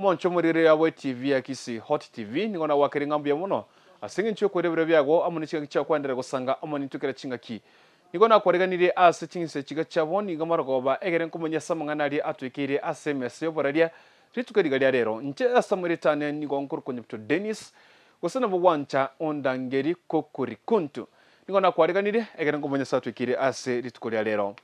Omonche omorere yabo etivi ya Kisii Hot TV nigo nagwakire ng'a mbuya mono ase engencho y'okoira ebiro biago amo ne chingaki chiao kwenderera gosanga amo nintwe kera chingaki. Nigo nakwareganirie ase ching'encho chiga chiabo nigo marogoba egere nkomanyie ase amang'ana aria atwekeire ase emesa y'oboraria rituko riga ria rero. Inche ase amarieta ane nigo nkorokwa Nyabito Dennis, gose nabo gwancha ondangeri Kokorikuntu. Nigo nakwareganirie egere nkomanyie ase atwekeire ase rituko ria rero.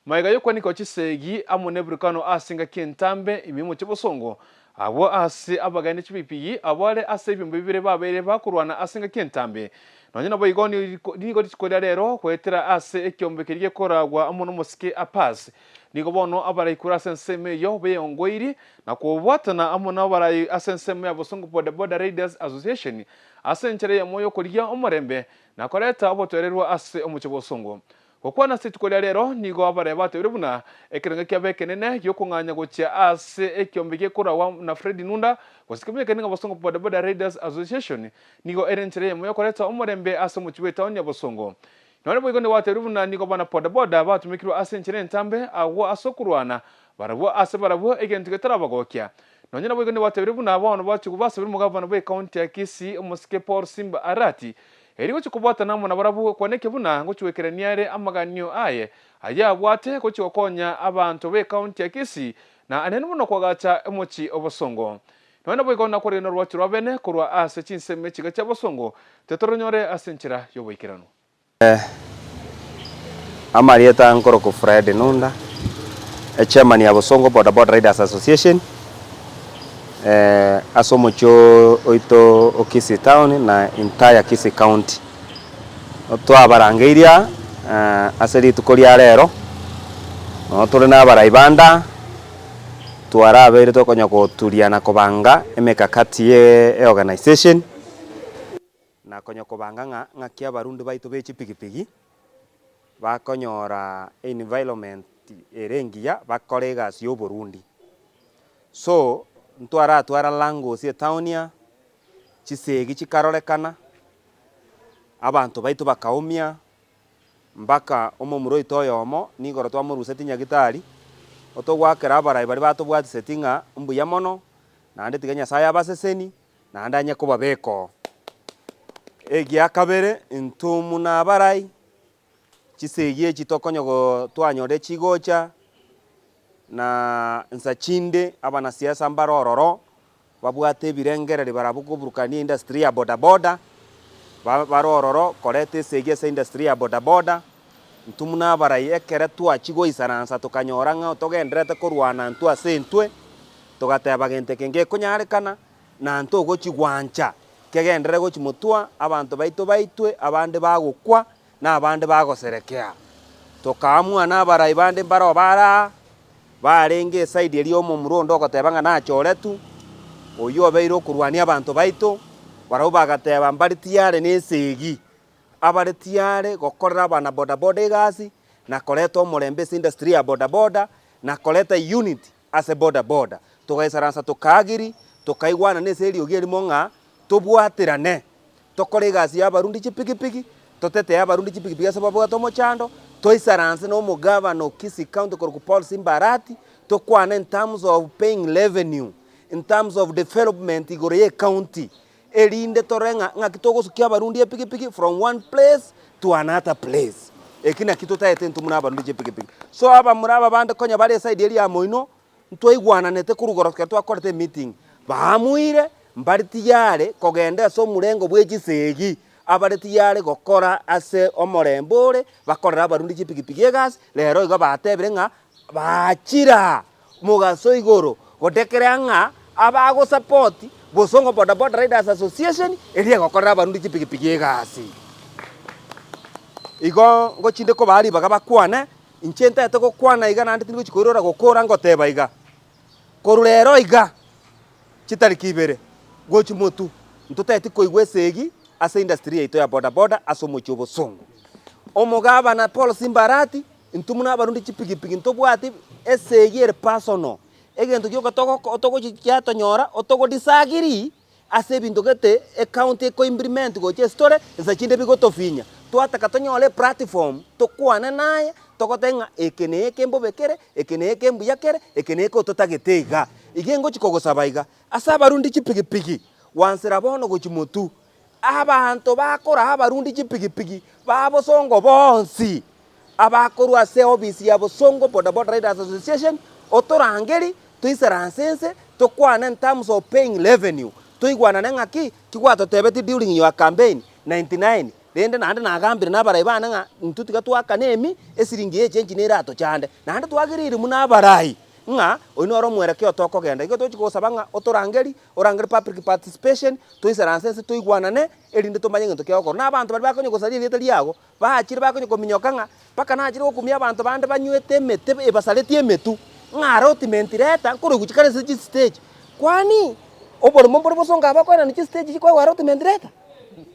Magega y'okwanikwa chisegi amo neburukano ase engaki entambe ime y'omochie bosongo, abwo ase abageni chipigipigi abwo are ase ebiombe bibere babeire bakorwana ase engaki entambe. Nonya naboigo nigo rituko ria rero goetera ase ekiombe keria gekoragwa amo nomosike Apas, nigo bono abarai korwa ase ensemo eyio beongoiri na kobwatana amo nabarai ase ensemo ya Bosongo Boda Boda Riders Association ase enchera eyemo y'okorigia omorembe na koreta obotoererwa ase omochie bosongo. Gokwana ase rituko ria rero nigo abaree batebire buna ekerengo kiabo ekenene gi'okong'anya gochia ase ekiombe gekoragwa na Fred Nunda gose kemanyekane ng'a Bosongo Boda Boda Riders Association nigo ere enchera eyemo yokoreta omorembe ase omochie bw'etaoni ya Bosongo. Nonye boigo nigo batebire buna nigo bana boda boda batumekirwe ase enchera entambe agwo ase okorwana barabwo ase barabwo egento getarabagokia. Nonye naboigo nigo batebire buna bono bachigwa basabire omogavana bw'ecounty ya Kisii omosike Paul Simba Arati Erio gochia kobwatana amo nabarabwo kwaneke buna ngochia goikerania are amaganio aye ayio abwate gochia gokonya abanto b'ecounty ya Kisii na anene mono koagacha omochie obosongo. Nonya naboigo nakwarigania orwachi rwa bene korwa ase chinsemo echiga chia bosongo titoronyore ase enchera y'oboikeranu. Amarieta nkorokwa Fred Nunda, echairman ya Bosongo Boda Boda Riders Association, ase omochie oito o Kisii town na entire Kisii county. Twabarangeirie aa ase rituko ria rero, nabo tore na abarai bande aa, twarabeire tokonya goturia na kobanga emekakati ye eorganisation. Na konya kobanga ng'a ng'aki abarundi baito be chipigipigi bakonyora environment ere engiya bakore egasi ya oborundi. So, ntwaratwara language etown aa, chisegi chikarorekana, abanto baito bakaumia, mpaka omomura oito oyomo nigoro twamorusetie nyagitari, otogoakera abarai baria batobwatiseti ng'a mbuya mono, naende tiga Nyasaye abaseseni. naende anye kobabeka oo. Egia kabere, intwe muna abarai, chisegi echi tokonya go twanyorire chigocha, na nsa chinde abanasiasa mbare ororo, babwate ebirengererio barabwo koburukania industry ya bodaboda, ba bare ororo koreta esegi ase industry ya bodaboda, intwe muna abarai ekere twachia goisaransa tokanyora ng'a togendererete korwana intwe ase intwe, togateba gento eke ngekonyarekana, na ntogochi gwancha kegenderere gochi motwa, abanto baito baitwe, abande bagokwa, na abande bagoserekea. Tokaamua na abarai bande mbaroo bare aa, barenge eside eria omomura onde ogoteba ng'a nachoretwe, oyio obeire okorwania abanto baito, barabwo bagateba mbare tiyare na esegi, abare tiyare gokorera abana bodaboda egasi, na koreta omorembe ase industry ya bodaboda, na koreta unity. Ase boda-boda, togaisaransa tokaagiri, tokaigwanana ase eriogi erimo ng'a tobwaterane, tokore egasi y'abarundi chipigipigi, totetee abarundi chipigipigi ase babwate omochando, toisaranse na omogavana o Kisii County okorokwa Paul Simba Arati, tokwane in terms of paying revenue, in terms of development igoro ya ecounty, erinde torore ng'a ng'aki togosukia abarundi epigipigi from one place to another place. Eki naki totaete intwe buna abarundi chipigipigi. So abamura aba bande konya bare eside eria ya moino, ntwaigwananete korwa igoro ekero twakorete emeeting, baamuire mbare tiyare kogenda ase omorengo bwe chisegi, abare tiyare gokora ase omorembe ore, bakorere abarundi chipigipigi egasi, rero igo batebire ng'a baachire aa. Mogaso igoro, gotekerea ng'a abagosapoti Bosongo Boda Boda Riders Association eria egokorera abarundi chipigipigi egasi. Igo ngochinde kobaa ribaga bakwane, inche ntagete gokwana iga naende tindi gochi koirora gokora ngoteba iga, korwa rero iga, chitariki ibere, gochi motwe, ntotageti koigwa esegi ase industry yaito ya boda boda ase omochie o Bosongo. Omogabana Paul Simba Arati. Intwe buna abarundi chipigipigi ntobwati esegi ere personal, egento gioka togoko togochi giatonyora otogo disagree ase ebinto gete ecounty eko implement gocha ase tore, nsa chinde bigotofinya. Twataka tonyore eplatform tokwane naye, togoteba ng'a eke na eke mbobe kere, eke na eke mbuya kere, eke na eke ototagete iga. Iga engochi kogosaba iga, ase abarundi chipigipigi, gwansera bono gochia motwe, abanto bakoraa abarundi chipigipigi ba bosongo bonsi, abakorwa ase eofisi ya Bosongo Bodaboda Riders Association, otorangerie, toisaranse inse, tokwane in terms of paying revenue, toigwanane ng'aki ki gwatotebetie during your campaign 99, rende naende nagambire na abarai bane ng'a intwe tiga twakane emi, esiringi eye echenchi nere atochande. Naende twagereire buna abarai ng'a oyio noro omwerekeo tokogenda. Igo tochi gosaba ng'a otorangerie, orangerie public participation, toisaranse inse toigwanane, erinde tomanye egento kiagokorwa. Na abanto baria bakonya gosaria erieta riago, Baachire bakonya kominyoka ng'a mpaka nachire gokumia abanto bande banywete emete ebasaretie emetu, ng'a allotment reta nkorwa chikare ase chistage. Kwani oboremo mbore bosongo aba bakoenana chistage chikoegwa allotment reta?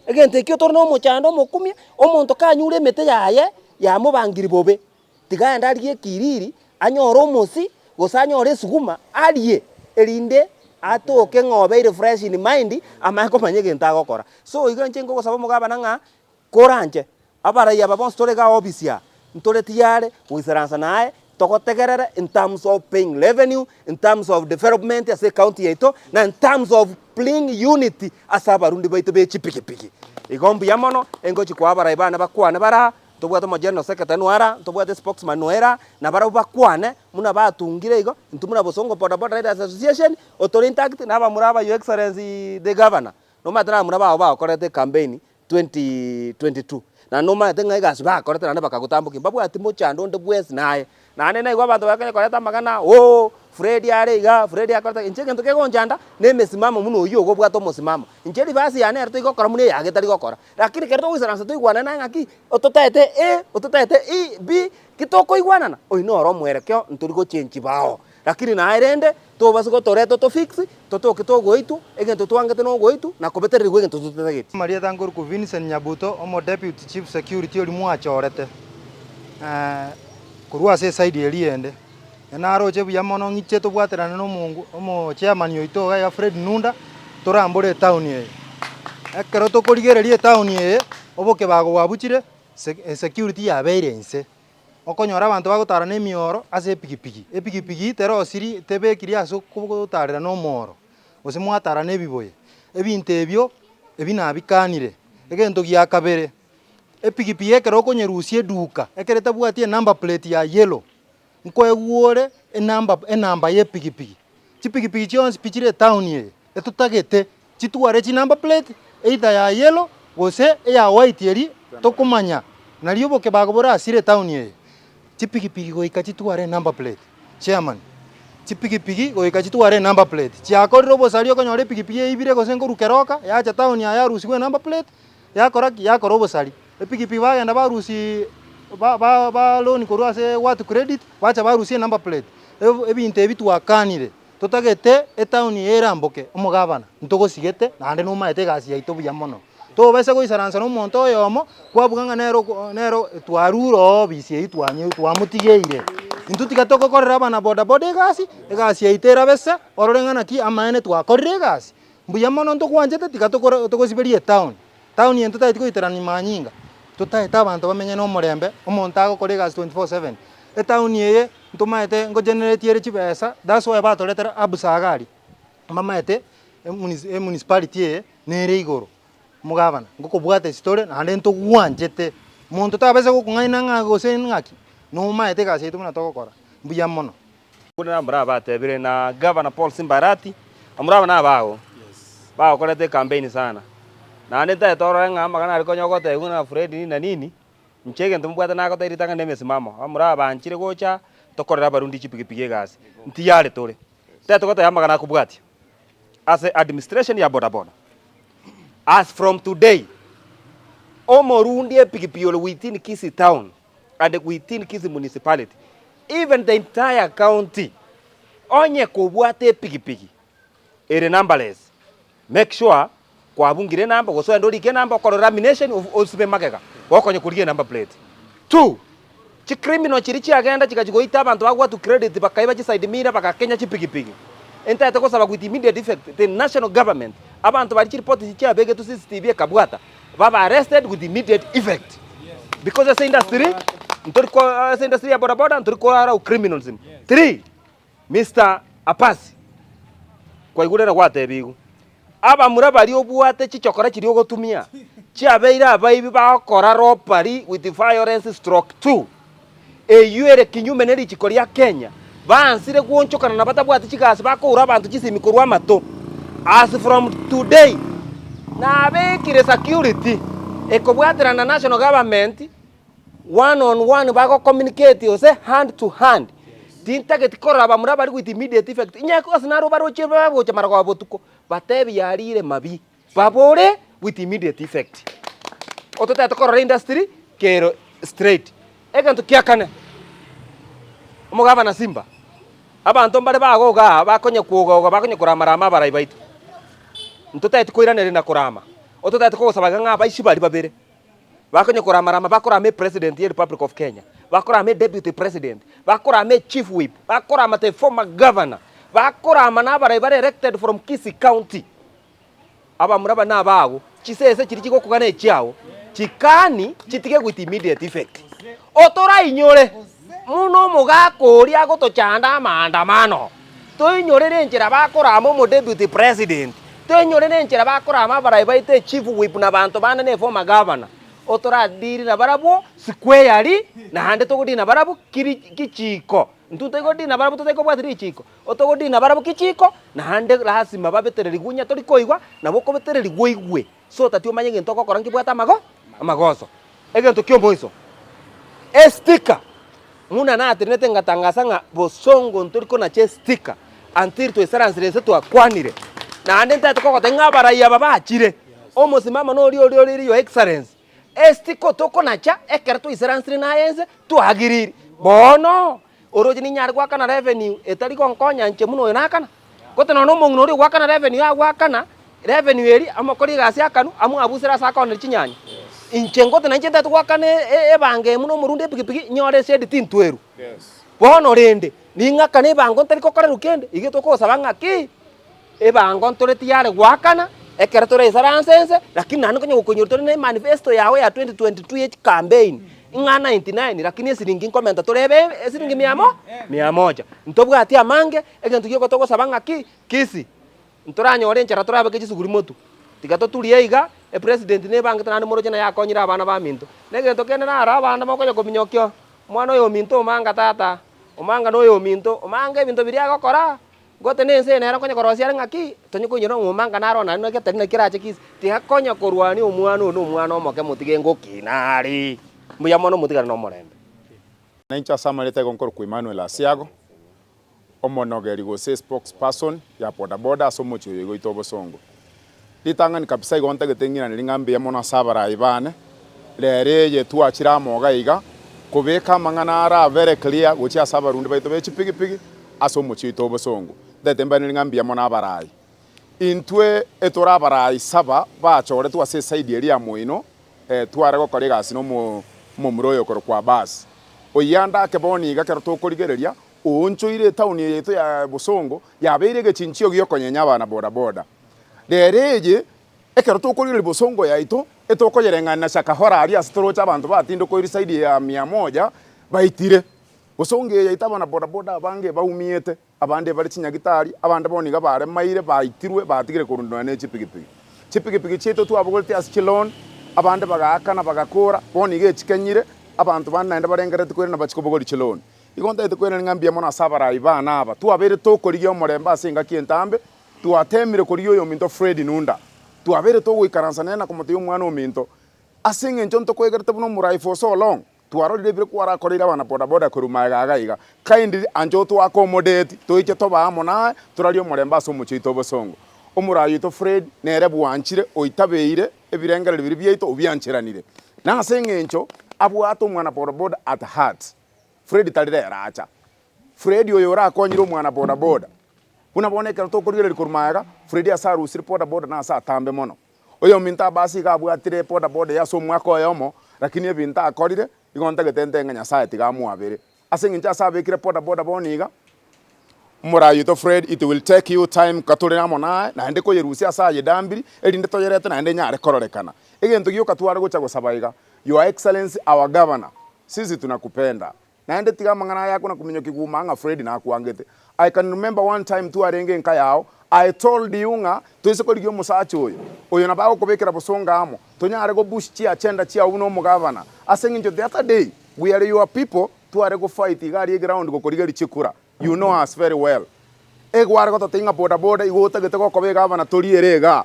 Egento ekio tore na omochando omokumia, omonto kanyure emete yaye yamobangiri bobe, tiga aende arigie ekiriri, anyore omosi, gose anyore esuguma arie, erinde atoke ng'a obeire fresh in mind, amanye komanya egento agokora. So igo inche nkogosaba omogabana ng'a. Koranche, abarai aba bonsi tore igaa ofisi aa, ntore tiyare goisaransa naye, togotegerere in terms of paying revenue, in terms of development ase ecounty yaito, na in terms of bring unity ase abarundi baito be chipigipigi. Igo mbuya mono, engochi koa abarai bane bakwane bare aa, ntobwate omo general secretary noyo are aa, ntobwate spokesman noyo ere aa, nabarabwo bakwane buna batungire igo, intwe buna Bosongo Bodaboda Riders Association, otore intact, na abamura aba your excellency the governor, nomanyete na abamura bao bagokorete ecampaign 2022, naende nomanyete ng'a egasi bakorete naende bakagotambokia, mbabwati mochando onde bwensi naye. Naende naigwa abanto bakonyara koreta amang'ana ooh Fred are igaa, Fred akorete iga, inche egento kegonchanda, na emesimamo buna oywo igo obwate omosimamo. Inche rivasi yane ere toigokora buna eyage etari gokora, lakini ekero togoisaransa toigwanane naye ng'aki, ototaete A, ototaete E, B, ki tokoigwanana, oywo noro omwerekeo ntori gochenchi bao. Lakini naye rende, tobasa gotoreta otofix, totoke togoitwa, egento twangete nogoitwa, na kobetererigwa egento totatageti. Amarieta nkorokwa Vincent Nyabuto, omo deputy chief security oria mwachorete korwa ase eside eria ende. Naroche buya mono ng'iche tobwaterane na omongu omo chairman oito iga iga Fred Nunda, torambore etown eye. Ekero tokorigereria etown eye, obokebago bwabuchire, esecurity yabeire inse. Okonyora abanto bagotara na emioro ase epigipigi, epigipigi terosiri tebekiri ase okotarera na omoro, gose mwatara na ebiboye, ebinto ebio ebi nabikanire. Egento gia kabere, epigipigi ekero okonyerusia eduka, ekero etabwati enumber plate ya yellow, nkoegwa ore enumber enamba ya epigipigi. Chipigipigi chionsi pi chire etown eye, etotagete chitware chinumber plate either ya yellow gose eya white eria tokomanya nario obokebago borasire etown eye. Chipigipigi goika chitware enumber plate chairman, chipigipigi goika chitware enumber plate chiakorire obosari okonyora epigipigi eibire gose nkorwa keroka yacha town aya yarusiwa enumber plate yakora ki? Yakora obosari. Epigipigi bagenda barusia ba ba ba loan korwa ase watu credit bacha barusia enumber plate. Ebinto ebi twakanire. Totagete etaoni eye eramboke, omogabana, ntogosigete, naende nomaete egasi yaito buya mono. Tobaisa goisaransa nomonto oyomo, kwabuga ng'a nere oko nere twarure oo obisi eywo twanye twamotigeire. Intwe tiga togokorera abana boda boda egasi, egasi yaito erabe se, orore ng'a naki amaene twakorire egasi. Mbuya mono ntogwanchete tiga tokore togosiberie etaoni. Taoni eye ntotageti goiterania manyinga, totaete abanto bamenye na omorembe, omonto agokora egasi 24/7. Etaoni eye. Ntomaete ngogenerate ere chibesa, that's why batoretera Absa iga aria, mbamaete emunis emunicipality eye nere igoro, omogabana, ngokobwata ase tore naende ntogwanchete, monto tabaisa gokong'aina ng'a gose ng'aki, nomaete egasi yaito buna togokora, mbuya mono. Buna namura abatebire na Gavana Paul Simba Arati, amura aba nabago, bagokorete ecampaign sana, naende ntagete orore ng'a amang'ana aria konya ogotebiwa na Fred nini na nini, Inche egento mbwate nagotebi ritang'ani nemesimamo, abamura aba banchire gocha tokorere abarundi chipigipigi egasi, ntiyare tore. Tari togoteba amagana akobwatia ase administration ya bodaboda. As from today, omorundi epigipigi ore within Kisii town and within Kisii municipality, even the entire county, onye kobwate epigipigi ere numberless, Make sure kwabungire enamba gose ogende orike enamba okore lamination osibe magega gokonya korigia enumber plate. Two, chicriminal chiria chiagenda chigachia goita abanto bagwatwa credit bakaiba chiside mirror bagakenya chipigipigi. Ntagete gosaba with immediate effect the national government abanto baria chiripoti echi chiabegetwe CCTV ekabwata babe arrested with immediate effect because ase industry ntori ko ase industry ya bodaboda ntori ko allow criminalism. Three, Mister Apasi. Kwaigure na gwatebigwe, Abamura baria obwate chichokora chiria ogotumia, chiabeire abaibi bagokora robbery with violence stroke two, eyio ere kinyume ne richiko ria Kenya, baansire gwonchokana na batabwati chigasi bakoura abanto chisimi korwa amato. As from today, nabekire security ekobwaterana na national government one on one bago communicate gose hand to hand, tintageti korora abamura baria with immediate effect, inye ase naro baroche bagocha marogoba botuko, batebi yarire mabi, babore with immediate effect. Ototagete korora industry kero straight. Egento kia kane, omogabana Simba, abanto mbare bagoga aa bakonya kwogaoga bakonya korama rama abarai baito, ntotageti koiraneria na korama, ototagete kogosaba iga ng'a abaisia baria babere. Bakonya korama-rama bakorama epresident ye Republic of Kenya, bakorama eduputy president, bakorama echief whip, bakorama the former governor, bakorama na abarai bare elected from Kisii county. Abamura aba nabago, chisese chiria chigokogana echiao, chikani chitige with immediate effect. Otorainyore buna omogaka oria agotochanda amaandamano, toinyorere enchera bakorama omodeputy president, toinyorere enchera bakorama abarai baito echief whip na abanto bande na eformer governor, otoradeal nabarabwo squarely naende togodeal nabarabwo kiri kichiko, intwe toigodeal nabarabwo totari kobwatia richiko, otogodeal nabarabwo kichiko naende lasima babetererigwe onye tori koigwa nabo okobetererigwa oigwe. So tati omanye egento ogokora nkebwate amago amagoso. Egento ki'omoiso, estika, buna natenenete ngatangasa ng'a bosongo ntori konacha estika until twaisaransire inse twakwanire. Naende ntagete kogotebia ng'a abarai aba bachire, omosimamo noria oria oria your excellency, estika otokonacha ekero twaisaransire naye inse twagiriri. Bono, oroche ninyare goakana revenue etari gonkonya inche buna oyo nakana? Gose nonya omong'ina oria ogoakana revenue agoakana revenue eria amokore egasi akanwa amwabusere ase akoonera chinyanya. Inche ngote nainche ntagete goakana ebango eye buna omorundi epikipiki nyore esedi tintwerwa. Bono rende, ning'akane ebango ntari gokorerwa kende, igo tokosaba ng'aki, ebango ntore tiyare goakana, ekero toreisaranse ense, lakini naende konya gokonyora tore na emanifesto yago ya 2022 ya chicampaign, ng'a 99 lakini esiringi nkomenta torebe esiringi mia mo mia moja. Ntobwati amange, Egento gioka togosaba ng'aki? Kisii, ntoranyore enchera torabeke chisuguri motwe, tiga toturie iga, epresident nebangete naende moroche naye akonyire abana baminto. Na egento kende naro abande mokonya kominyokia, omwana oyo ominto omanga tata, omanga noyo ominto, omanga ebinto biria agokora, gote na ense eye nere okonya korosia are ng'aki, tonya koinyora ng'a omanga naro naende naki atari naki kerache Kisii, tiga konya korwania omwana oyo na omwana omoke motige ngokina are. Mbuya mono motigane na omorembe. Nainche ase amareta igo nkorokwa Emmanuel Asiago, omonogeri gose spokesperson ya bodaboda ase omochie oyo iga oito obosongo. Ritang'ani kabisa igo ntagete ng'iraneri ng'a mbuya mono ase abarai bane, rero eye twachire amo iga iga kobeka amang'ana ara very clear gochia ase abarundi baito be chipigipigi ase omochie oito obosongo. Ntagete mbaraneri ng'a mbuya mono abarai. Intwe etore abarai saba bachoretwe ase eside eria ya moino, tware gokora egasi na omomura oyo okorokwa Abbas. Oyio ande ake bono iga ekero tokorigereria, oonchoire etaoni eye yaito ya Bosongo yabeire egechinchio gi'okonyenya abana boda boda. Rero eye, ekero tokorigereria Bosongo yaito, etokoyereng'ania na Shakahola aria ase toroche abanto batindokoirwe side ya mia moja baitire. Bosongo eye yaito abana boda boda abange baumiete. Abande bare chinyagitari, abande bono iga baremaire, baitirwe, batigire korundana ne chipigipigi. Chipigipigi chiaito twabogoreti ase chiloan, abande bagaakana bagakora, bono iga echikenyire, abanto bande naende barengerereti koirana bachie kobogoria chiloan. Igo ntagete koirana ng'a mbuya mono ase abarai bane aba, twabeire tokorigia omorembe ase engaki entambe, twatemire korigia oyominto Fred Nunda, twabeire togoikaransa nere na komotebia omwana ominto, ase eng'encho ntokoegerete buna omorai for so long, Twarorire ebire kwarakoreire abana bodaboda korwa magega iga iga. Kindly ancha otoaccommodate toiche tobe amo naye torarie omorembe ase omochie oito obosongo. Omorai oito Fred nere bwanchire oitabeire ebirengererio biria biaito obiancheranire. Na ase eng'encho abwate omwana bodaboda at heart. Fred tari rero acha. Fred oyo orakonyire omwana bodaboda. Buna bono ekero tokorigereria korwa magega, Fred ase arusire bodaboda nase atambe mono. Oyominto Abasi iga abwatire ebodaboda eye ase omwaka oyomo, lakini ebinto akorire, igo ntagete nte ng'a Nyasae tiga amoabere. Ase eng'encho ase abekire bodaboda bono iga, omorai oito Fred, it will take you time katore amo naye, naende koyerusia ase aye dambiri, erinde toyerete naende enyare kororekana. Egento gioka tware gocha gosaba iga, Your Excellency our Governor, sisi tunakupenda. Naende tiga amang'ana aya akona kominyokia guma ng'a Fred nakwangete. I can remember one time twarenge enka yao, I told you ng'a toise korigia omosacha oyo, oyo nabo agokobekera bosongo amo, tonyare go push chiagenda chiao buna omogavana. Ase eng'encho the other day, we are your people, tware go fight iga aria eground gokorigeria chikura. You know us very well. Egware gototebia ng'a boda boda igo otagete gokoba egavana tori ere igaa.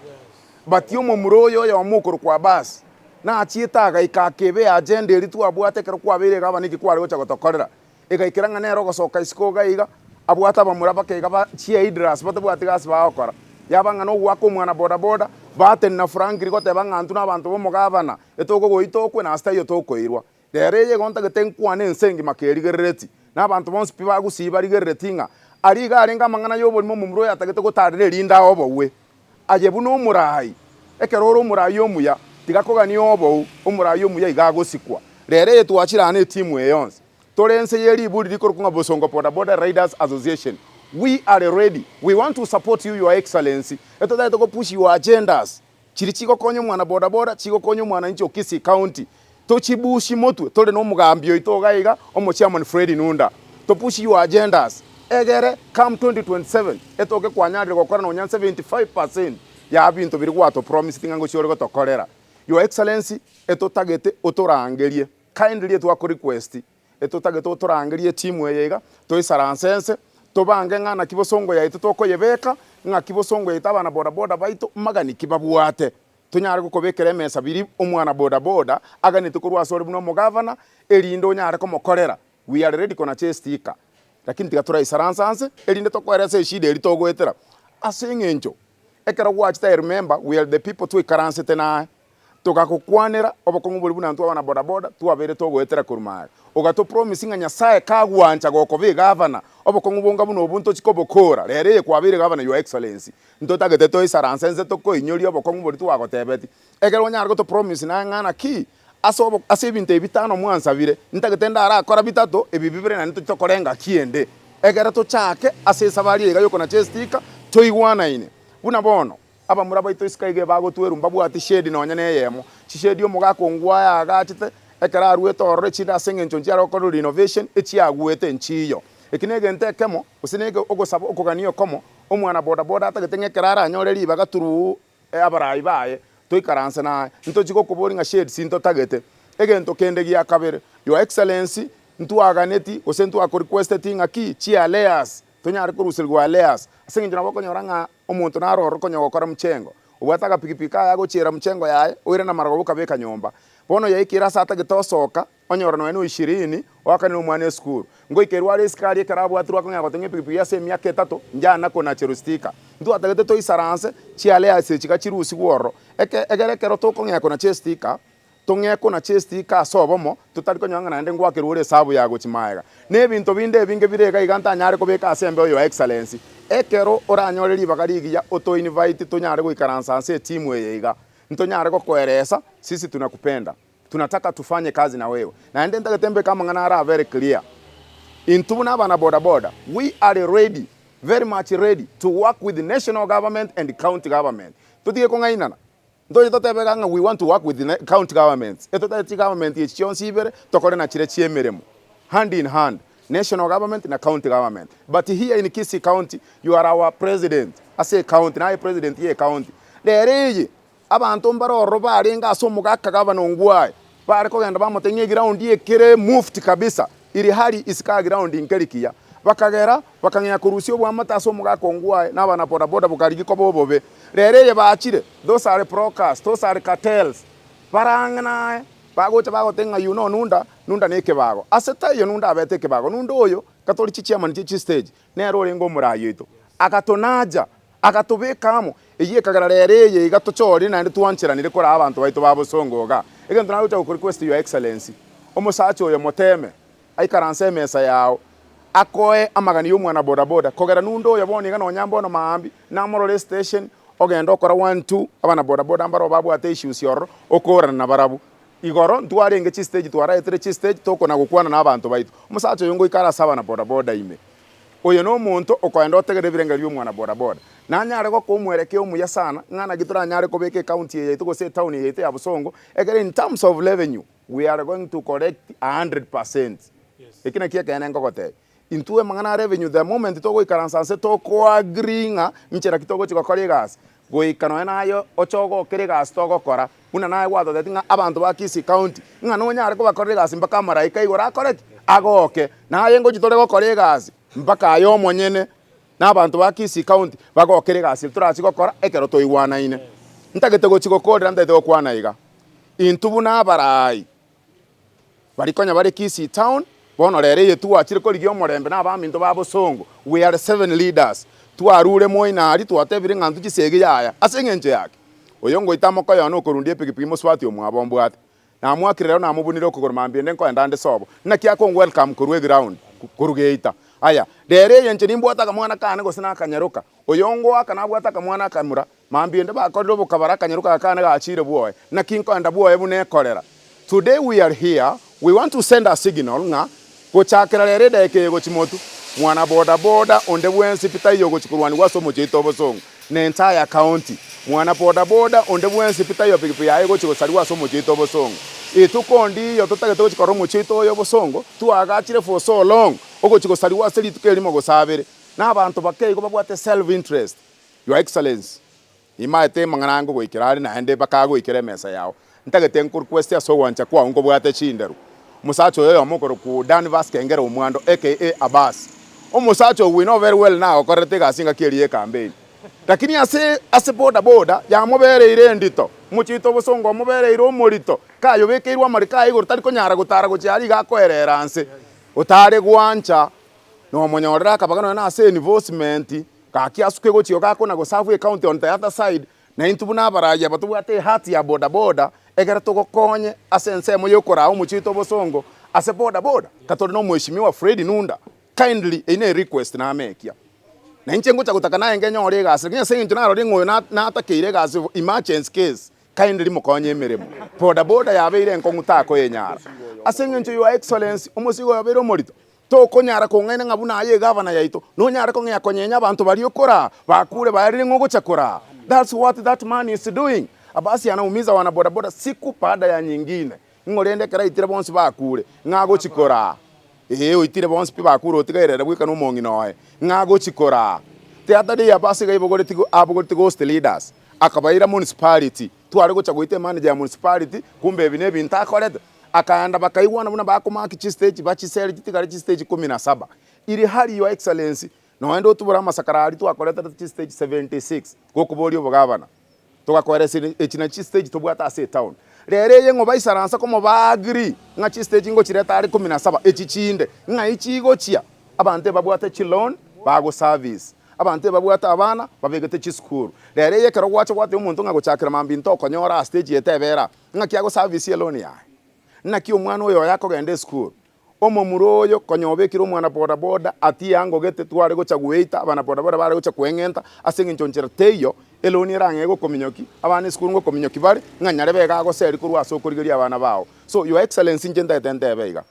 But omomura oyo oyomo okorokwa Abbas, nachiete agaika akeba eagenda eria twabwate ekero kwabeire egavana eki kware gocha gotokorera. Egaikera ng'a nere ogosoka isiko iga iga, abwate abamura bake iga ba chiaidlers batabwati gasi bagokora. Yaba ng'a nogoaka omwana boda boda, batenena frankly goteba ng'a intwe nabanto bomogavana, etokogoita okwe na ase taiyo tokoirwa. Rero eye igo ntagete nkwane ense engima kerigerereti, na abanto bonsi pi bagusii barigerereti ng'a aria iga arenge amang'ana y'oborimo omomura oyo atagete gotarera erinde ae oboue. Aye buna omoraai, ekero ore omoraai omuya, tiga kogania obou, omoraai omuya iga agosikwa. Rero eye twachire aa netimu eye yonsi, tore ense ye riburi rikorokwa ng'a Bosongo Boda Boda Riders Association. We are ready, we want to support you your excellency, etotagete go push your agendas. Chiria chigokonya omwana boda boda, chigokonya omwananchi o Kisii County. Tochibushi motwe, tore nomogambi oito iga iga, omochairman Fred Nunda. To push your agendas, egere come 2027 etoke kwanyarire gokora nonya 75% ya binto biria gwato promised ng'a ngochia ore gotokorera. Your Excellency, etotagete otorangerie, kindly etwako request, Etotagete otorangerie etimu eye iga, toisaranse ense, tobange ng'a naki bosongo yaito tokoyebeka, ng'aki bosongo yaito abana boda boda baito magani ki babwate. Tonyare gokobekera emesa biria omwana boda boda aganeti korwa asore buna omogavana, erinde onyare komokorera. We are ready konacha estika, lakini tiga toraisaranse anse, erinde tokoeresa eshida eria togoetera. Ase eng'encho, ekero gwachete I remember we are the people twaikaransete naye. Togagokwanera obokong'u boria buna intwe abana boda boda twabeire togoetera korwa magega. Ogato promise ng'a Nyasae kagwancha gokoba egavana, obokong'u bonga buna obwo ntochi kobokora. Rero eye kwabeire egavana your excellency. Ntotagete toisaranse inse tokoinyoria obokong'u boria twagotebeti. Ekero onyare goto promise naye ng'a naki, ase obo ase ebinto ebi bitano mwansabire, ntagete ndarakora bitato, ebi bibere naende tochi tokore engaki ende. Ekero tochake ase esabari eye iga yokonacha estika, toigwanaine. Buna bono. Abamura baito isiko aiga ebagotwerwa mbabwati shedi nonya neyemo. Chishedi omogaka ongwae aagachete, ekero aruete ororo echinde ase engencho nchiare gokorerwa renovation, echiaguete nchiyo. Eki negento ekemo, gose nege ogosaba okogania okomo, omwana boda boda atagete ng'a ekero aranyore ribaga through abarai baye, toikaranse naye, ntochi gokoboria ng'a sheds ntotagete. Egento kende gia kabere, your excellency, ntwaganeti gose ntwakorequesteti ng'a ki, chialayers, tonyare koruserigwa layers, ase eng'encho nabo okonyora ng'a Omonto naro ororo konya gokora mchengo, obwate agapigipigi kaye agochiera mchengo yaye, oirana marogoba okabeka nyomba. Bono yaikire ase atagete osoka, onyora nonya na ishirini, oakanire omwana esukuru. Ngoikerwa are esikari ekero abwatirwe akong'ea goteng'ia epigipigi ase emiaka etato, njana konacherwa sticker. Ntwatagete toisaranse, chiare ase chiga chirusigwe ororo. Eke egere ekero tokong'ea konacha estika, Tong'ee konacha estika ase obomo, totari konyora ng'a naende ngwakerwa ore esabu ya gochia magega. Na ebinto binde ebinge bire iga iga ntanyare kobeka ase embeo Your Excellency. Ekero oranyore ribaga rigiya oto invite tonyare goikaransa ase etimu eye iga. Ntonyare gokoeresa, sisi tunakupenda. Tunataka tufanye kazi na wewe. Naende ntagete mbeke amang'ana ara very clear. Intwe buna abana boda boda, we are ready, very much ready to work with national government and county government. Totige kong'ainana. Ntoche totebe iga ng'a we want to work with the county governments, etotagete chigovernment echi chionsi ibere tokore na chiria chia emeremo hand in hand, national government na county government. But here in Kisii county you are our president ase ecounty naye president ye ecounty. Rero eye abanto mbare ororo barenge ase omogaka gavana Ongwae bare kogenda bamotebia ng'a eground ekere mufti kabisa iri hali isiko aa ground nkeri kiya. Bakagera bakang'ea korusia oboamate ase omogaka Ongwae na abana boda boda bokarigia koba obobe. Rero eye bachire, those are brokers, those are cartels, barang'e naye, bagocha bagotebia ng'a you know Nunda, Nunda na ekebago. Ase taiyo Nunda abete ekebago, Nunda oyo, katori chichairman chie chistage, nere orenge omorai oito. Agatonaja, agatobeka amo, eyio ekagera rero eye iga tochorire naende twancheranire koraa abanto baito ba bosongo igaa. Egento nagocha goko request your excellency, omosacha oyo moteme, Aikaranse emesa yao, akoe amagani y'omwana bodaboda, kogera nunde oyo bono iga nonya mbono maambia, namorore estation, ogende okora one two, abana bodaboda mbaroo babwate issues ororo, okorana nabarabwo. Igoro ntwarenge chistage twaraetire chistage tokona gokwana na abanto baito. Omosacha oyo ngoika are ase abana bodaboda ime. Oyo nomonto okoenda otegerere ebirengererio bi'omwana bodaboda. Nanyare gokoa omwerekeo omuya sana, ng'a naki toranyare kobeka ecounty eye yaito gose etown eye yaito ya Bosongo, ekere in terms of revenue, We are going to collect 100%. Eki nakio ekeene nkogotebia. Intwe amang'ana a revenue the moment togoikaransa nse tokoagree ng'a nchera ki togochi gokora egasi, goika nonya naye oche ogokera egasi togokora, buna naye gwatotebitie ng'a abanto ba Kisii county, ng'a nonyare kobakorera egasi mpaka amaraika igoro akore ki? Agoke. Naye ngochi tore gokora egasi mpaka aye omonyene na abanto ba Kisii county bagokere egasi eria torachi gokora ekero toigwanaine. Ntagete gochi gokorera ntagete gokwana iga, intwe buna abarai, Baria konya bare Kisii town, bono rero eye twachire korigia omorembe na abaminto ba bosongo, we are seven leaders, twarure moino aria twatebire ng'a ntwe chisegi yaya, ase eng'encho yake? Oyo ngoita mokoyo one okorundia epikipiki mosubati omwabo ombwate. Namwakire rero namobunire okogoro mambia ende nkoenda nde sobo. Naki akong welcome korwa eground, korwa geita. Aya, rero eye inche nimbwate akamwana kane gose nakanyaroka, oyo ngoaka nabwate akamwana akamura, Mambia ende bakorire obokabara akanyaroka aka kane gachire bwoye. Naki nkoenda bwoye buna ekorera. Today we are here, we want to send a signal ng'a gochakera rero edageka eye gochia motwe, mwana boda boda onde bwensi pi taiyo ogochia korwanigwa ase omochie oito obosongo na entire county. Mwana boda boda onde bwensi pi taiyo pikipiki yaye egochia gosarigwa ase omochie oito obosongo. Rituko ndiyo totagete gochia korora omochie oito oyo obosongo twagachire for so long ogochia gosarigwa ase rituko erimo gose abere. Na abanto bake igo babwate self interest. Your Excellency, nimaete amang'ana aya ngogoikera are naende bakagoikera emesa yao. Ntagete nkorequest ase ogwancha kwao nkobwate chinderu. Omosacha oyo oyomo okorokwa Danvas Kengere Omwando aka Abbas. Omosacha oyo we know very well nagokorerete egasi engaki eria ye campaign. Lakini ase ase boda boda yamobereire endito, omochie oito obosongo omobereire omorito, kayobekeirwe amariko aye igoro tari konyara gotara gochia aria iga akoerera nse. Otare gwancha nomonyorere akabaga nonya na ase enforcement. Gaki asuke gochia iga gakona goserve ecounty on the other side, na intwe buna abarai aba tobwate ehati ya boda boda, egere togokonye ase ensemo ya okoraa omochie oito obosongo ase boda boda, ka tore na omweshimiwa Fred Nunda, kindly eyio ne request namekia. Na inche ngocha gotaka naye ngenyore egasi lakini ase eng'encho narorire ng'a oyo natakeire egasi emergency case, kindly mokonye emeremo. Boda boda yabeire enkong'u takoyenyara. Ase eng'encho your excellency omosigo oyo obeire omorito. Tokonyara kong'aina ng'a buna aye egavana yaito, nonyare kong'ea konyenya abanto baria okoraa, bakure baerire ng'a ogocha koraa. That's what that man is doing. Abasi anaumiza wana boda boda siku baada ya nyingine. Ng'o rende ekero aitire bonsi bakure, ng'a agochi koraa? Ee, oitire bonsi pi bakure otigaire ere bweka nomong'ina oye, ng'a agochi koraa? The other day Abasi iga aibogoreti abogoreti ghost leaders, akabaira municipality, tware gocha goita emanager ya municipality, kumbe ebi nebinto akorete. Akaenda bakaigwana buna bakomaki chistage bachiseri chitigare chistage ikomi na saba. Iri hari your excellency noende otubore amasakara aria twakoreterete chistage 76 gokoboria obogavana. Togakoeresa echi nachi chistage tobwate ase etown. Rero eye ng'o baisaransa komo ba agree ng'a chistage ngochireta are ikomi na saba echi chinde ng'ai chigochia? Abanto ebabwate chiloan bagoservice, abanto ebabwate abana babegete chisukuru. Rero eye ekero gwacha gwatebia omonto ng'a gochakera mambia ntokonyora aa stage eye tebera aa. Ng'aki agoservice eloni yaye? Naki omwana oyo oye akogenda esukuru? Omomura oyo konya obekire omwana boda boda atie angogete tware gocha goeita abana boda boda bare gocha koeng'enta ase eng'encho nchera teiyo eloni erang'ee gokominyoki abana esukuru ngokominyoki bare ng'a nyarebe iga agoseri korwa ase okorigeria abana bao. So your excellency inche ntagete ntebe iga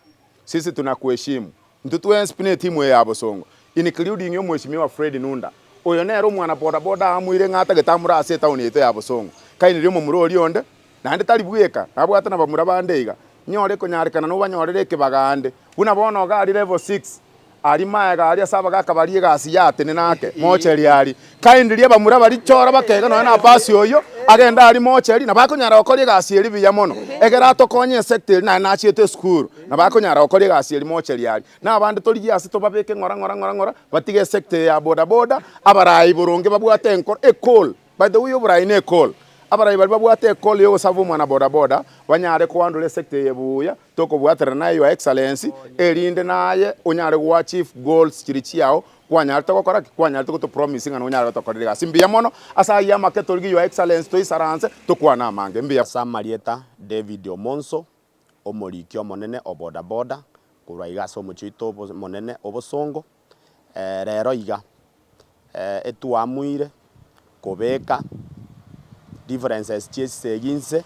sisi tunakuheshimu intwe twensi pi ne etimu eye ya bosongo including omweshimiwa Fred Nunda oyo nere omwana boda boda aamuire ng'a atagete amure ase etown yaito ya bosongo kainirie omomura oria onde Naende tari bweka, nabwate nabamura bande iga, nyore konyarekana nobanyorere ekebaga ande. Buna bono iga aria level six, aria maega aria ase abagaka baria egasi yatenena ake, mocheri aria. Kindly abamura baria chora bakega nonya na Abasi oyio, agende aria mocheri, nabo akonyara gokora egasi eria buya mono. Egere atokonye esector eria naende nachiete esukuru, nabo akonyara gokora egasi eria mocheri aria. Na abande torigie ase tobabeke ng'ora ng'ora ng'ora ng'ora, batige esector eye ya boda boda, abarai boronge babwate enkoro, ecall. By the way oborai ne ecall. Abarai baria babwate ecall yogosaba omwana boda boda banyare kohandle esector eye buya tokobwaterana naye your excellency erinde naye onyare go achieve goals chiria chiao kwanyarete gokora ki? Kwanyarete goto promise ng'a nonyare gotokorera egasi. Mbuya mono ase ayio amake torigie your excellency toisaranse tokwane amange. Mbuya. Ase amarieta David Omonso, omoriki omonene o boda boda korwa iga ase omochie oito omonene o Bosongo, Rero iga, etwamuire kobeka differences chia esegi inse,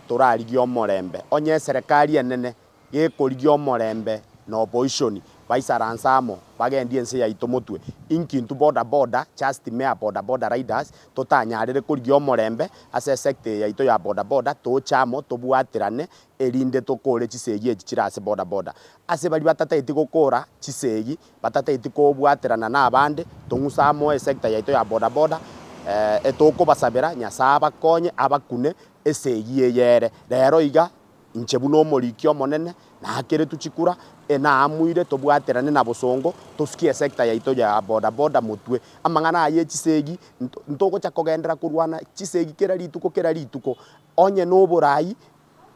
torarigie omorembe. Onye eserekari enene gekorigia omorembe na opposition, Baisaranse amo, bagendie ense yaito motwe. Inki intwe boda boda, just mere boda boda riders, totanyarere korigia omorembe ase esector eye yaito ya boda boda, toche amo tobwaterane erinde tokore chisegi echi chire ase boda boda. Ase baria batatageti gokora chisegi, batatageti kobwaterana na abande, tong'use amo esector yaito ya boda boda, etokobasabera Nyasae abakonye abakune esegi eye ere. Rero iga. Inche buna omoriki omonene naakeretwe chikura, naamuire tobwaterane na bosongo, tosukie esector yaito ya boda boda motwe. Amang'ana aya echisegi, ntogocha kogenderera korwana chisegi kera rituko kera rituko, onye na oborai,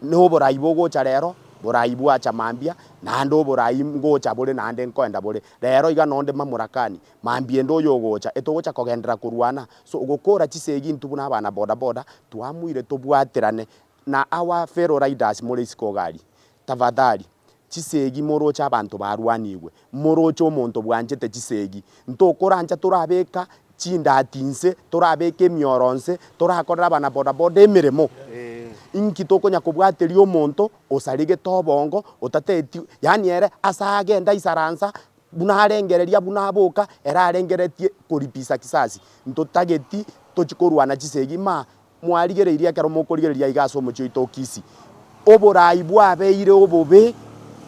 na oborai bogocha rero, borai bwacha mambia, naende oborai ngocha bore naende nkoenda bore. Rero iga nonde mamurakani, mambia ende oyogocha, etogocha kogenderera korwana. So gokora chisegi intwe buna abana boda boda, twamuire tobwaterane. Na our fellow riders more isiko iga aria, tafadhali chisegi moroche abanto barwanigwe, moroche omonto bwanchete chisegi, ntokorancha torabeka chindati inse, torabeka emioro inse, torakorera abana boda boda emeremo. Inki tokonya kobwateria omonto osaregete obongo, otateti yaani ere ase agenda aisaransa, buna arengereria buna aboka, ere arengereretie koripisa kisasi. Ntotageti tochi korwana chisegi ma Mwarigereirie ekero mokorigereria aiga ase omochie oito o Kisii, oborai bwabeire obobe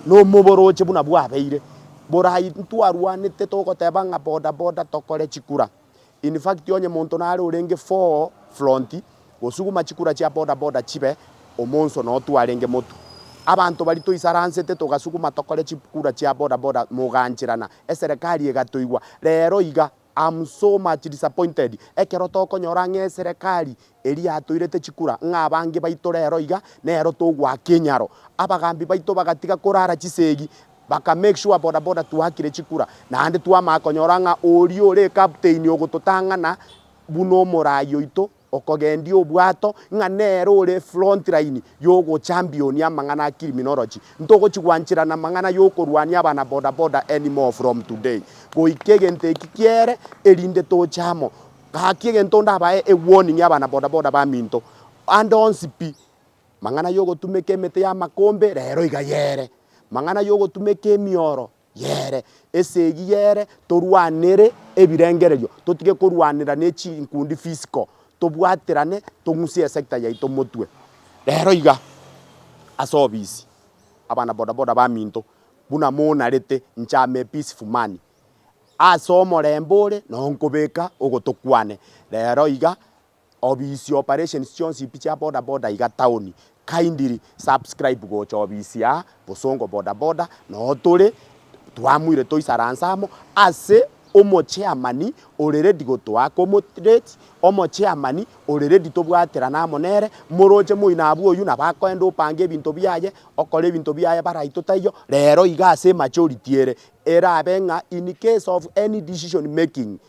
na omoboroche buna bwabeire. Borai ntwarwanete togoteba ng'a boda boda tokore chikura. In fact onye monto nare orenge fore front gosuguma chikura chia boda boda chibe omonso noo twarenge motwe. Abanto baria toisaransete togasuguma tokore chikura chia boda boda mogancherana, eserekari egatoigwa. Rero iga. Am so much disappointed ekero tokonyora ng'a eserekari eria yatoirete chikura ng'a abange baito rero iga nero togoaka enyaro. Abagambi baito bagatiga korara chisegi baka make sure boda boda twakire chikura naende twamanya konyora ng'a oria ore ecaptain ogototang'ana buna omorai oito Okogendia obwato, ng'a nere ore front line y'ogochampionia amang'ana a criminology. Ntogochi gwancherana amang'ana y'okorwania abana boda boda anymore from today. Goika egento eki kiere, erinde toche amo. Gaki egento ndabae e warning abana boda boda baminto, ande onsi pi, mang'ana y'ogotumeka emete y'amakombe, rero iga yere. Mang'ana y'ogotumeka emioro, Yere, esegi yere, torwanere ebirengererio, totige korwanera ne chinkundi physical, tobwaterane tong'usie esector yaito motwe. Rero iga, ase obisi, abana boda boda baminto, buna monarete, inche am a peaceful man, ase omorembe ore, noo nkobeka ogotokwane. Rero iga, Obisi operations chionsi pi chia boda boda iga town kindly subscribe gocha obisi aa Bosongo boda boda noo tore twamuire toisaranse amo ase omochairman ore ready gotoa accommodate omochairman ore ready tobwaterane amo nere moroche moino abwo oywo nabo akoenda opange ebinto biaye okore ebinto biaye baraito taiyo rero iga ase emajority ere erabe ng'a in case of any decision making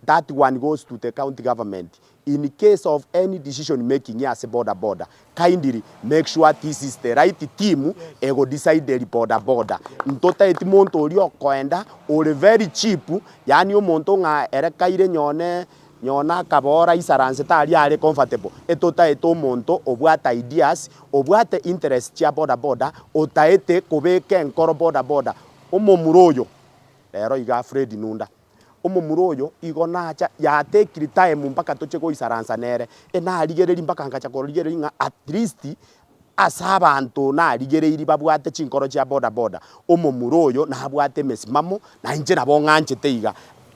That one goes to the county government in case of any decision making ase boda boda kindly make sure this is the right team ego decideri boda boda ntotaeti monto oria okoenda ore very cheap yaani omonto ng'a ere kaire nyone nyone akabora aisaransete aria are comfortable etotaete omonto obwate ideas obwate interest chia boda boda otaete kobeka enkoro boda boda omomura oyo rero iga Fred Nunda. Omomura oyo igo nacha yatekire time mpaka toche goisaransa nere, enarigereria mpaka nkacha korigereria ng'a at least ase abanto narigereirie babwate chinkoro chia boda boda, omomura oyo nabwate emesimamo na inche nabo ng'anchete iga.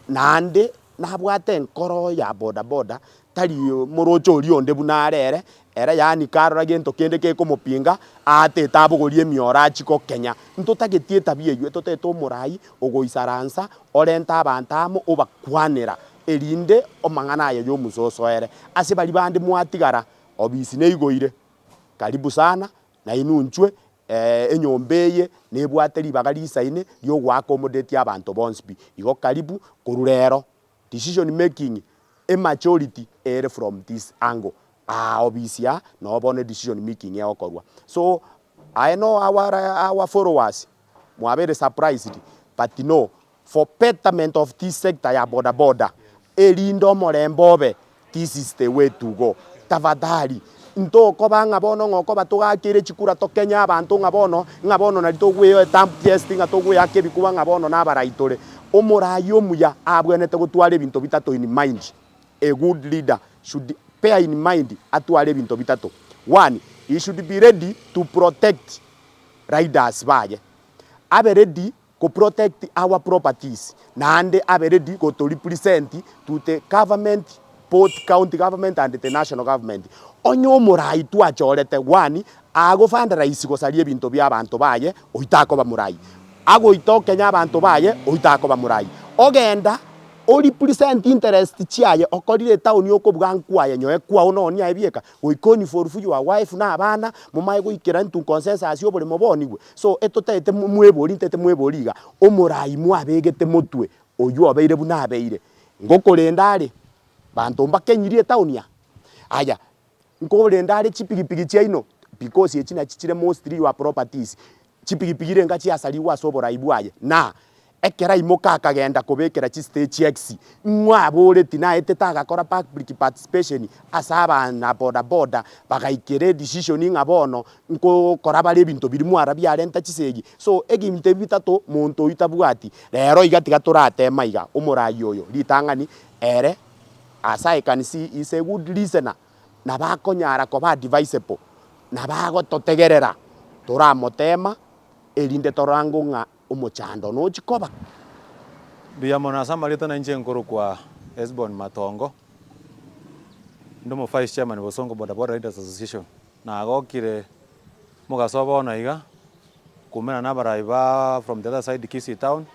Naende nabwate enkoro ya boda boda Tari moroche oria onde buna are ere, ere yaani karora gento kende gekomopinga, aatete abogorie emioro achie gokenya. Ntotageti etabia eyio, etotagete omorai ogoisaransa, orente abanto amo, obakwanera, erinde amang'ana aya y'omososo ere. Ase baria bande mwatigara, obisi neigoire, karibu sana, nainwe inchwe enyomba eye nebwate ribaga risaine riogoaccommodate abanto bonsi pi. Igo karibu korwa rero. Decision making emajority ere from this angle aa obisi aa noo bono decision making egokorwa. So I know our our followers mwabeire surprised but no for betterment of this sector ya boda boda erinde omorembe obe this is the way to go. Tafadhali. Ntokoba ng'a bono ng'a okoba togakeire chikura tokenye abanto ng'a bono, ng'a bono nari togweoe thumb test ng'a togweaka ebikuba ng'a bono nabarai tore. Omorai omuya abwenerete gotwara ebinto bitato in mind. A good leader should bear in mind atware ebinto bitato. One, he should be ready to protect riders baye. Abe ready ko protect our properties naende abe ready goto represent to the government both county government and the national government. Onye omorai twachorete one ago fundraise gosaria ebinto bia abanto baye oyio takoba morai, agoita okenya abanto baye oyio takoba morai, ogenda o represent interest chiaye okorire etown okobuga nkwaye nyoe kwao nonye aye bieka Goika oniforfu your wife na abana, momae goikera into consensus oboremo bonigwe. So etotaete mwebori ntaete mwebori iga, omorai mwabegete motwe oywo obeire buna abeire, ngokorenda are banto mbakenyirie etown aa? Aya, nkorenda are chipigipigi chiaino because echi nachi chire mostly your properties, chipigipigi renga chiasarigwe ase oborai bwaye na Ekero aimoka akagenda kobekera chistage X, ng'o aboreti naetete agakora public participation ase abana boda boda bagaikera edecision ng'a bono nkokora bare ebinto biria mwara biarenta chisegi. So ebinto ebi bitato monto oyio tabwati. Rero iga tiga toratema iga omorai oyo ritang'ani ere as I can see is a good listener nabo akonyara koba advisable nabo agototegerera toramotema erinde torango ng'a omochando nochie koba. Mbuya mono ase amarieta nainche nkorokwa Hesbon Matongo, inde omo vice chairman Bosongo Boda Boda Riders Association. Nagokire mogaso bono iga, koumerana na abarai ba from the other side Kisii town,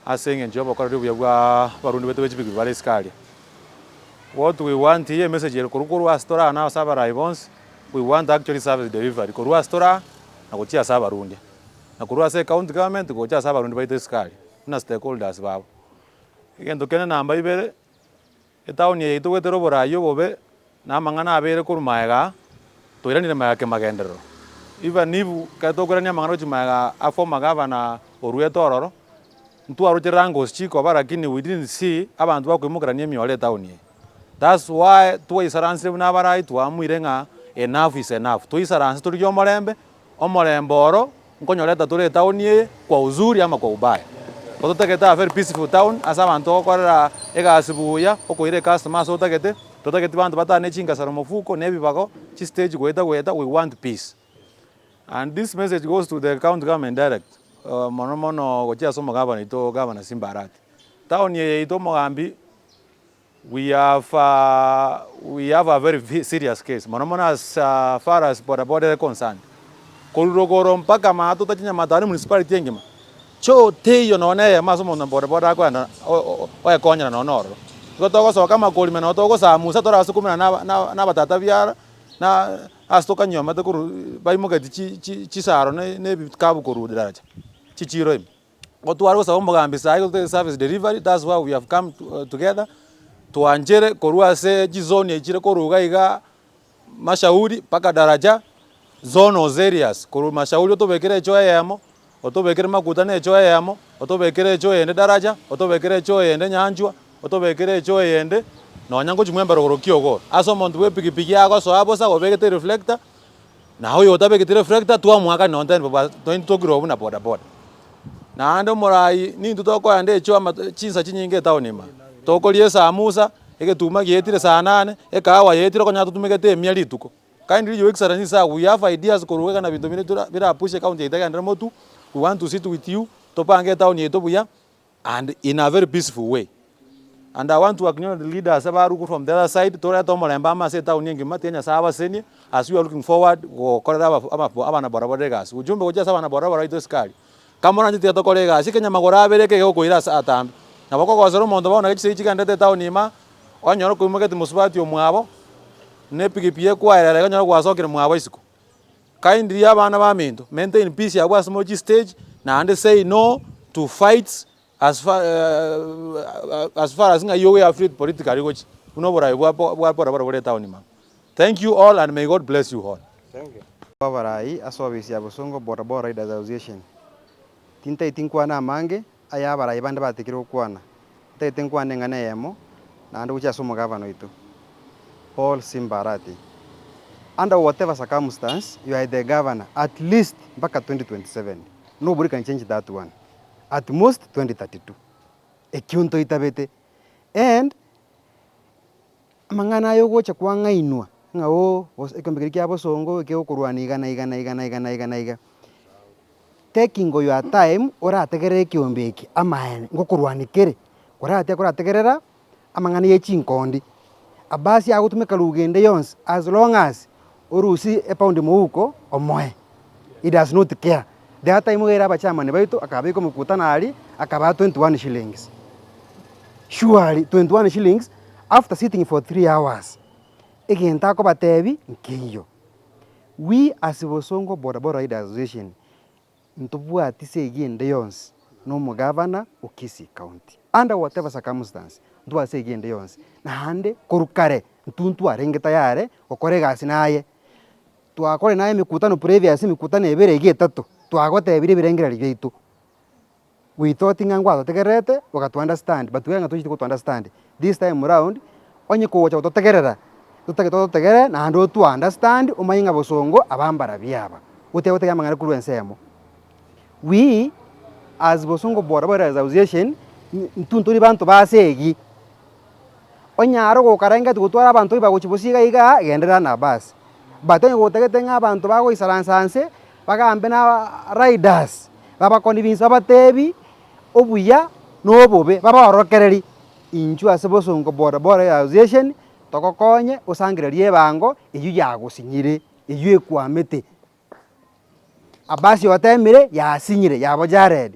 ase eng'encho ya obokoreri obuya bwa abarundi baito be chipikipiki bare isiko aria. What we want here emessage ere korwa korwa ase tore aa na ase abarai bonsi, we want actually service delivery korwa ase tore aa na gochia ase abarundia. Na korwa ase ecounty government gocha ase abarundi baito isiko aria, buna stakeholders babo. Egento kende namba ibere, etown eye yaito goetera oborai obobe, na amang'ana abeire korwa magega aa, toiranire magega kemagenderero. Even if ekero tokoirania amang'ana gochia magega a former governor oruete ororo, ntwaroche wrangles chikoba lakini we didn't see abanto bakoimokerania emioro etown eye. That's why twaisaransire buna abarai twaamuire ng'a enough is enough, toisaranse torigie omorembe, Omorembe oro nkonyoreta tore etown eye kwa uzuri ama kwa ubaya. Ko totagete a very peaceful town ase abanto ogokorera egasi buya, okoira ecustomer ase otagete, totageti banto batare ne chingasaro mofuko na ebibago, chistage goeta goeta, we want peace. And this message goes to the county government direct, mono mono gochia ase omogabana oito Gavana Simba Arati. Town eye yaito omogambi. We have we have a very serious case mono mono as far as boda boda ere concerned. Korwa rogoro mpaka maate otache Nyamataro municipality engima, choo teiyo nonya na eyemo ase omonto boda boda akoenda oekonyera nonya na ororo. Igo togosoka amakorime nabo togosamusa torabase koumera na abatata biara na ase tokanyuomete korwa baimogeti chi chisaro na ebikabu korwa daraja chichiro ime. Gotware gosaba omogambi saii gose service delivery that's why we have come together twanchere korwa ase chizoni echi chire korwa iga igaa mashauri mpaka daraja zonals areas korwa mashauri otobekere echoo eyemo, otobekere makutano echoo eyemo, otobekere echoo eyende daraja, otobekere echoo eyende nyanchwa, otobekere echoo eyende nonya ngochia mwembe rogoro kiogoro. Ase omonto bwa epikipiki agosoa bosa obegete reflector. Na oyo otabegeti reflector twamoakania nonye tari bwa tointwe buna boda boda. Naende omorai nintwe tokoenda echoo ama chinsa chinyinge etown ime aa, tokoria esamusa, egetuma gietire saa nane, ekahawa yaetire okonyora totumegete emia rituko. Kindly your excellency sir we have ideas korwa iga na binto binde tora bira push ecounty yaito egenderere motwe, we want to sit with you, topange etown yaito buya and in a very peaceful way. And I want to acknowledge the leaders abaruku from the other side, torete omorembe amo ase etown engima, tiga Nyasaye abasenie, as we are looking forward gokorera abana boda boda egasi. Ujumbe gochia ase abana boda boda baito isiko aria, kamoranche tiga tokore egasi, ekenyamagoro abere eke gegokoira ase atambe. Nabo okogosera omonto bono naki chisegi chigenderete etown ime aa, onyore okoimogeti mosubati omwabo, na epikipiki ekwaerera iga onyore gwasokire mwabo isiko. Kindly abana baminto, maintain peace abwo ase more chistage, naende say no to fights as far as far as ng'a igo oye politically gochia, buna oborai bwa bwa bodaboda bore etown ime. Thank you all and may God bless you all. Abarai ase ofisi ya Bosongo Boda Boda Riders Association, Tintaeti nkwane amange aya abarai bande batekire gokwana, ntagete nkwane eng'ana eyemo naende gochia ase omogavana oito, Paul Simba Arati. Under whatever circumstance you are the governor at least mpaka 2027 nobody can change that one at most 2032 ekio ntoitabete and amang'ana aya ogocha kwang'ainwa ng'a ooh gose ekeombe keria kia bosongo ekegokorwania iga na iga na iga na iga na iga na iga. Taking your time orategerere ekeombe eke amaene ngokorwania kere, koratia korategerera amang'ana ye chinkondi, Abasi agotumeka lugha ende yonsi as long as orusie epaundi mouko omoe, he does not care. The other time iga ere abachairman baito akabeka omokutano aria akabaa 21 shillings, surely 21 shillings after sitting for 3 hours, egento akobatebia nkeiyo. We as Bosongo Boda Boda Riders Association ntobwati segi ende yonsi na omogavana o Kisii County under whatever circumstance ntobwati segi ende yonsi naende korwa kare intwe ntwarenge tayari gokora egasi naye, twakore naye emekutano previous emekutano ebere iga etato twagotebirie ebirengererio biaito. We thought ng'a ngwatotegererete ogato understand but we ng'a tocheti goto understand this time round onye kogocha gototegerera totagete ototegerere naende oto understand omanye ng'a bosongo aba mbarabio aba, otige gotega amang'ana korwa ensemo. We as Bosongo Boda Boda Association intwe ntori banto ba ase egi, onyare gokarengeti gotwara abanto bagochia bosio iga igaa genderera na bus, but onye gotagete ng'a abanto bagoisaransa nse bagambe na riders babaconvince babatebi obuya na obobe babaorokereri inchuo ase Bosongo Boda Boda Association togokonye osangererie ebango eywo yagosinyire eywo ekwamete. Abasi otemire yasinyire yabo Jared,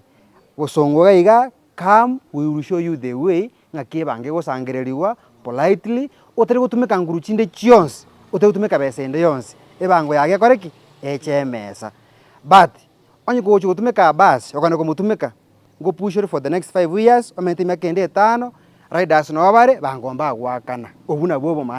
bosongo iga iga come we will show you the way ng'aki ebango egosangereriwa politely otari gotumeka nguru chinde chionsi, otari gotumeka besa ende yonsi, ebango yago ekore ki? Eche emesa. But onye kogochia gotumeka Abasi okogenda komotumeka, ngopush ore for the next 5 years omanyete emiaka ende etano, riders nabo bare bango mbagoakana, obwo nabwo obomaene.